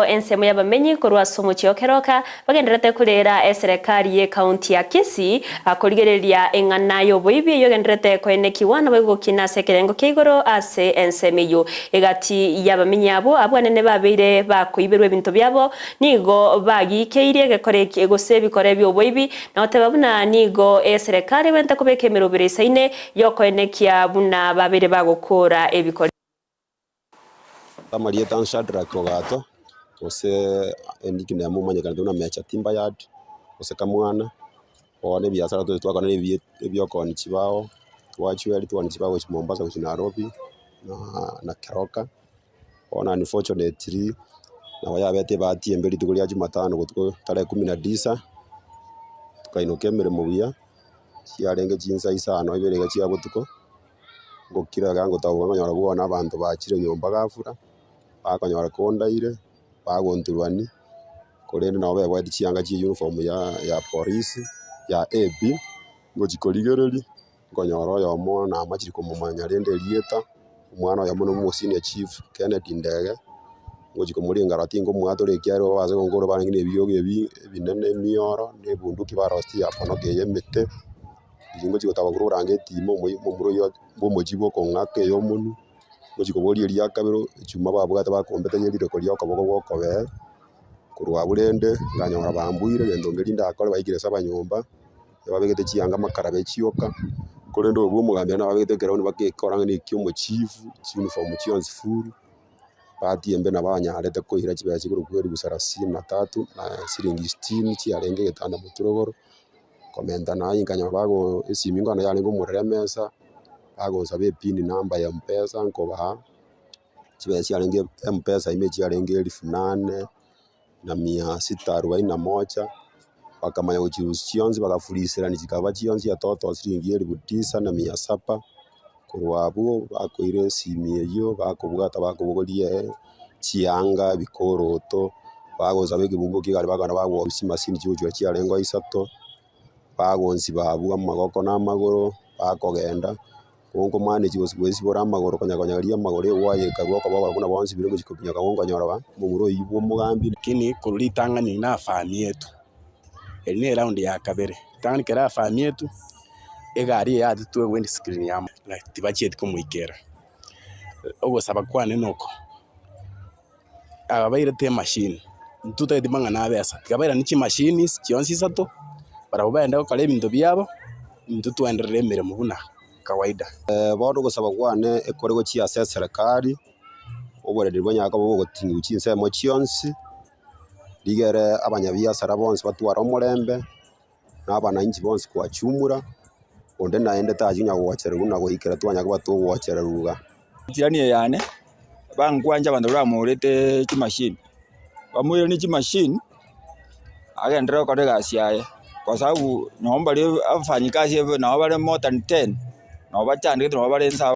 Ensemo y'abamenyi korwa ase omochie o Keroka bagendererete korera eserekari y'ecounty ya Kisii korigereria eng'ana y'oboibi eyio egendererete koenekigwa naboigo gokina ase ekerengo kia igoro ase ensemo eyio. Egati y'abamenyi abwo abwo anene babeire bakoiberwa ebinto biabo nigo bagiikeirie egekora eke gose ebikora ebi'oboibi na goteba buna nigo eserekari ebwenerete kobeka emerobero isaine y'okoenekia buna babeire bagokora ebikora. Amarieta Shadrack Ogato, gose enickname omanyekanete buna Mecha Timber Yard, gose Kamwana, bono ebiasara tore twakora na ebi ebiokoonia chibao, twachweria twaoonia chibao gochia Mombasa gochia Nairobi na na Keroka. Bono unfortunately, nabo yabete ebahati embe rituko ria jumatano botuko tarehe kumi na tisa, tokainoka emeremo buya, chiarenge chinsa isano ibere iga chia botuko. Ngokira iga ngotaboka nkonyora bono abanto bachire nyomba ghafla, bakonyora kondaire, bagonturwania, korende nabo beboetie chianga chia uniform ya ya polisi ya AP, ngochi korigereria, nkonyora oyomo namachire komomanya rende erieta, omwana oyomo na omosenior chief Kennedy Ndege, ngochi komoringa aroro tinkomwatora ekiagera igo ase gonkora barenge na ebiogo ebi ebinene emioro, na ebunduki barosetie ya konoka eye emete. Riria ngochia gotaba korwa orangeti ime omomura oyio bwa omochie bwa okong'aka eye omonwe, ngochia koboria eria kabere echuma babwate bakombete ye rireko ria okoboko gwa okobee, korwa abwo rende nkanyora bambuire egento nkeria ndakore baikire ase abanyomba, babegete chianga amakarabe chioka, korende oyo bwa omogambi naende nababegete ekeroni bakekora ng'a na ekia omochifu, chiuniform chionsi full, bahati embe nabo banyarete koira chibesa chikorokwa elifu salasini na tatu na siringi sitini chiarenge egetanda motwe rogoro. Komenta naye nkanyora bago esimi nkonyora yarenge omorero emesa, bagonsaba epin number ya mpesa nkobaa, chibesa chiarenge mpesa ime chiarenge elfu nane na mia sita arubaini na moja, bakamanya gochirusia chionsi bagafuriserani chikaba chionsi etotal siringi elfu tisa na mia saba, korwa abwo bakoira esimi eywo bakobwata bakobogoria chianga, ebikoroto, bagonsaba ekebungo kia egari bakogenda bagoa chimasini chigochia chiarenge isato, bagonsiba abwo amagoko na amagoro, bakogenda, gonkomaneti gose goesibora amagoro konya konyaria amagoro ewaya ekarwa okoboko buna bonsibire ngochia kominyoka gonkonyora ba omomura oyio bwa omogambi. Lakini korwa ritang'ani nafamietwe, eri ne eround ya kabere, ritang'ani ekero afamietwe, egari eye yatetwe ewindscreen ya tibachieti komoikera. Ogosaba kwane noko, aba bairete emachine, intwe totageti mang'ana a besa, tiga bairanie chimachine chionsi isato, barabwo bagende gokora ebinto biabo, intwe twaenderere emeremo buna kawaida. Bono ogosaba kwane ekore gochia ase eserekari, oboreri bwanyare koba bogoting'igwa chinsemo chionsi, rigere abanyabiasara bonsi batware omorembe, na abananchi bonsi kwachumura, onde naende tachinya gochererwa buna goikera twanya koba togochererwa iga. Echirani eye yane, bankwancha abanto baria bamourete chimashini, bamoiranie chimashini, agenderere gokora egasi yaye, kwa sababu nabo mbare abafanyikazi nabo bare more than ten, nabo bachandegete nabo bare inse abwo.